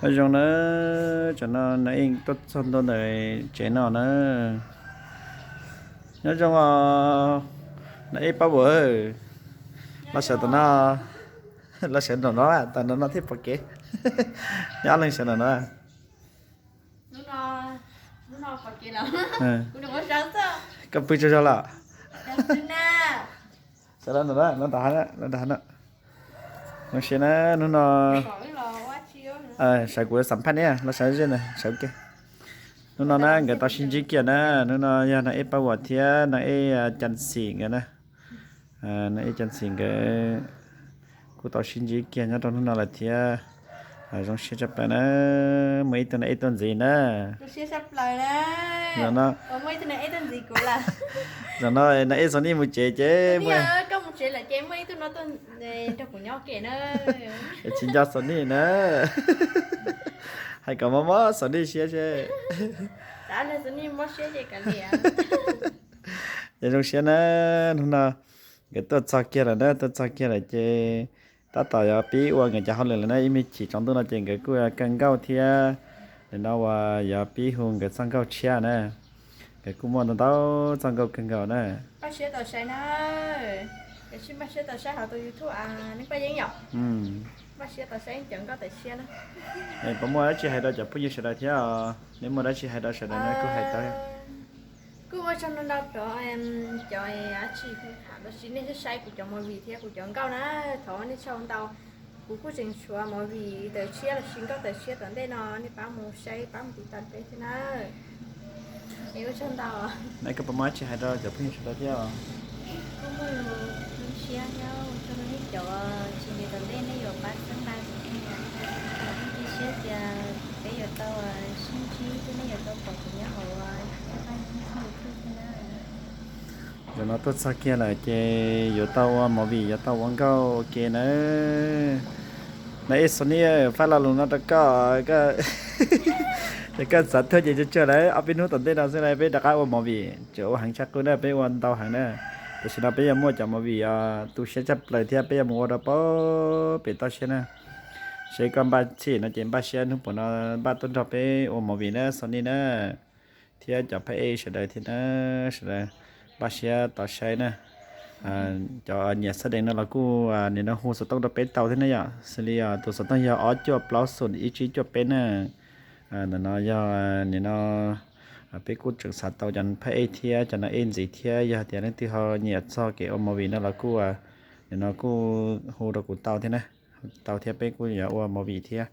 Nyob zoo na, tam no Naj Ej tuaj txog ntua ntawm tsev no na. Nyob zoo os, Naj Ej Paj Vuam, los sawv tom no, los sawv tom no, tom no no thiaj pom kev. Nyob leej sawv tom no. Koj pw tsaug zog lawm? Sawv daws no, no, no, zoo siab na, hnub no sawv kuv xam phaj ne, los sawv ze na, sawv kiag. Hnub no na nkawd tau sib ntsib kiag na, hnub no yog Naj Ej Paj Vuam thiab Naj Ej Cas Xim nkawd na. Naj Ej Cas Xim nkawd kuj tau sib ntsib kiag nyob rau hnub no lawm thiab. Zoo siab tshaj plaws na, muaj ib tug Naj Ej tuaj ntxiv na. Zaum no, zaum no Naj Ej Xos Nij mus tsev ces, tsis nco Xos Nij na. Hais kom mob mob Xos Nij siab seb. Ces zoo siab na, hnub no nkawd tuaj txog kiag lawm na, tuaj txog kiag lawm ces tab tom yuav pib ua nkawd cov hauj lwm lawm na, ib me chim tsaus ntuj no ces nkawd kuj kawg nkauj thiab. Nim no uas yuav pib hu nkawd txoj nkauj tshiab na, nkawd kuj muaj ntau ntau txoj nkauj kawg nkaus na. Npaj siab tau saib na, npaj siab tau saib hauv tus YouTube a, neb Paj Yeeb yom. Npaj siab tau saib cov nkauj tawm tshiab na. Puas muaj dab tsi hais rau cov phooj ywg sawv daws thiab os? Neb muaj dab tsi hais rau sawv daws na kuj hais tau. Kuj ua tsaug ntau ntau rau cov dab tsi hu tham los sis nej saib kuv cov movie thiab kuv cov nkauj na, thov nej tsaug ntau. Kuv kuj tseem tshuav movie tawm tshiab los sis nkauj tawm tshiab tom ntej no, nej pab mus saib pab mus tiv tas peb thiab na. Es ua tsaug ntau. Neb koj puas muaj dab tsi hais rau cov phooj ywg sawv daws thiab os? Kuj muaj lus zoo siab thiab ua tsaug rau nej cov tsis ntev tom ntej nej yuav pab txhawb nqa kuv thiab. Kuv cia siab tias peb yuav tau sib ntsib thiab nej yuav tau pom kuv nyob hauv YouTube thiab na. Zaum no tuaj txog kiag lawm ces yuav tau ua movie, yuav tau ua nkauj ua ke na. Naj Ej Xos Nij, faj lo lus no rau koj, yog koj xav tuaj ces tsuag tsuag lawm, ob peb hnub tom ntej no xwb na peb rov qab ua movie, tseem ua heev tshaj qub na, peb ua ntau heev na. Tam sim no peb yuav muaj cov movie tu siab tshaj plaws thiab peb yuav mus ua rau pem toj siab na. Seb koj npaj txhij no ces npaj siab hnub puas no npaj tuaj nrog peb ua movie na Xos Nij na, thiab cov phab ej sawv daws thiab na, sawv daws npaj siab tos saib na. Cov nyiam xab dees no los kuj nim no hu xov tooj rau peb tau thiab na yom, xws li tus xov tooj yog ob cuaj plaub xoom ib tsib cuaj peb na. Ntawm no yog nim no peb kuj tseem xav tau cov phab ej thiab cov naj ej ntxiv thiab, yog tias leej twg ho nyiam txog kev ua movie no los kuj nim no kuj hu rau kuv tau thiab na, tau thiab peb kuj yuav ua movie thiab.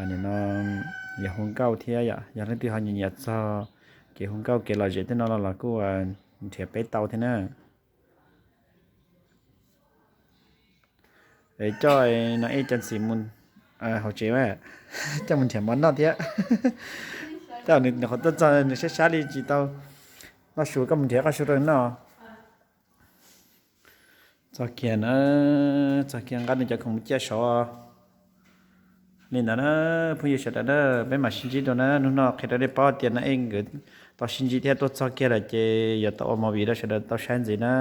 Nim no yog hu nkauj thiab yom, yog leej twg ho nyiam nyiam txog kev hu nkauj kev lom zem tej no los los kuj nrhiav peb tau thiab na. Es coj naj ej Cas Xim mus hauv tsev mas, coj mus nrhiav mov noj thiab. Coj nws qhov tuaj txog nws sab sab li tsis tau noj su, koj mus nrhiav koj su rau noj. Txog kiag na, txog kiag nqa nws cov khoom mus ciaj saud. Li ntawd na, phooj ywg sawv daws na, peb mam sib ntsib dua na, hnub no qhia rau nej paub tias naj ej nkawd tau sib ntsib thiab tuaj txog kiag lawm ces yuav tau ua movie rau sawv daws tau saib ntxiv na.